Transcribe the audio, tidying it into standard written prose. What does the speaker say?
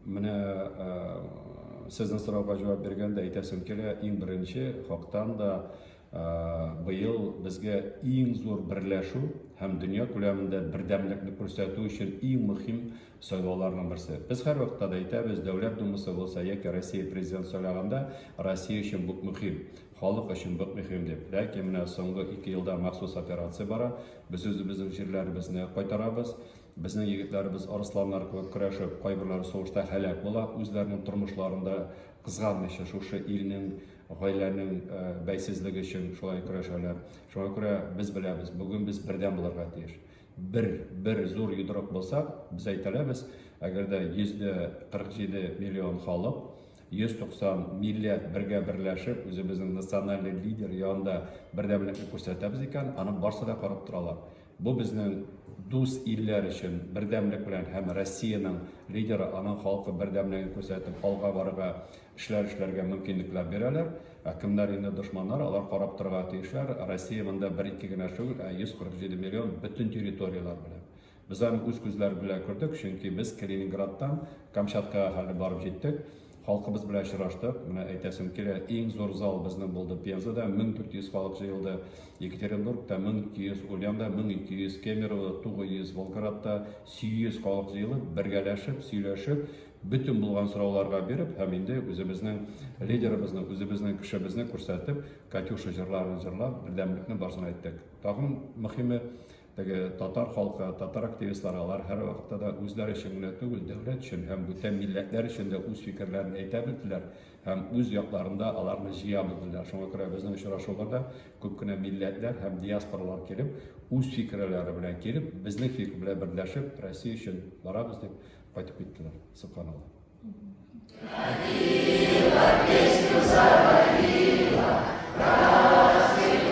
Менә сезнең сорауга җавап биргәндә әйтәсем килә, иң беренче хактан да быел безгә иң зур берләшү һәм дөнья күләмендә бердәмлекне күрсәтү өчен иң мөһим сайлауларның берсе. Без һәрвакытта да әйтәбез, Дәүләт Думасы булса яки Россия Президенты сайлаганда, Россия өчен бу мөһим, халык өчен бу мөһим дип. Ләкин менә соңгы 2 елда махсус операция бара. Без үзебезнең җирләребезне кайтарабыз. Безнең егетләребез арысланнар кебек көрәшеп, кайберләре сугышта һәлак була, үзләренең тормышларын да кызганмыйча шушы илнең, гаиләнең бәйсезлеге өчен шулай көрәшәләр. Шуңа күрә без беләбез, бүген без бердәм булырга тиеш. Бер зур йодрык булсак, без әйтә алабыз, әгәр дә 147 миллион халык, 190 милләт бергә берләшеп, үзебезнең национальный лидер янында бердәмлекне күрсәтәбез икән, аны барсы да карап торалар. Бу безнең дус илләр өчен бердәмлек белән һәм Россиянең лидеры, аның халкы бердәмлеген күрсәтеп, алга барырга, эшләр эшләргә мөмкинлекләр бирәләр. Ә кемнәр инде дошманнар, алар карап торырга тиешләр. Россия монда бер-ике генә түгел, ә 147 миллион бөтен территорияләр белән. Без аны үз күзләр белән күрдек, чөнки без Калининградтан Камчаткага хәтле барып җиттек. Халкыбыз белән очраштык. Менә әйтәсем килә, иң зур зал безнең булды Пензада, 1400 халык җыелды. Екатеринбургта 1200, Ульянда 1200, Кемеровода 900, Волгоградта 800 халык җыелып, бергәләшеп, сөйләшеп, бөтен булган сорауларга биреп һәм инде үзебезнең лидерыбызны, үзебезнең кешебезне күрсәтеп, Катюша җырларын җырлап, бердәмлекне барысын әйттек. Тагын мөһиме, теге татар халкы, татар активистлары, алар һәрвакытта да үзләре өчен генә түгел, дәүләт өчен һәм бүтән милләтләр өчен дә үз фикерләрен әйтә белделәр һәм үз якларында аларны җыя белделәр. Шуңа күрә безнең очрашуларда күп кенә милләтләр һәм диаспоралар килеп, үз фикерләре белән килеп, безнең фикер белән берләшеп, Россия өчен барабыз дип кайтып киттеләр. Сөбханалла. Песню заводила, красный.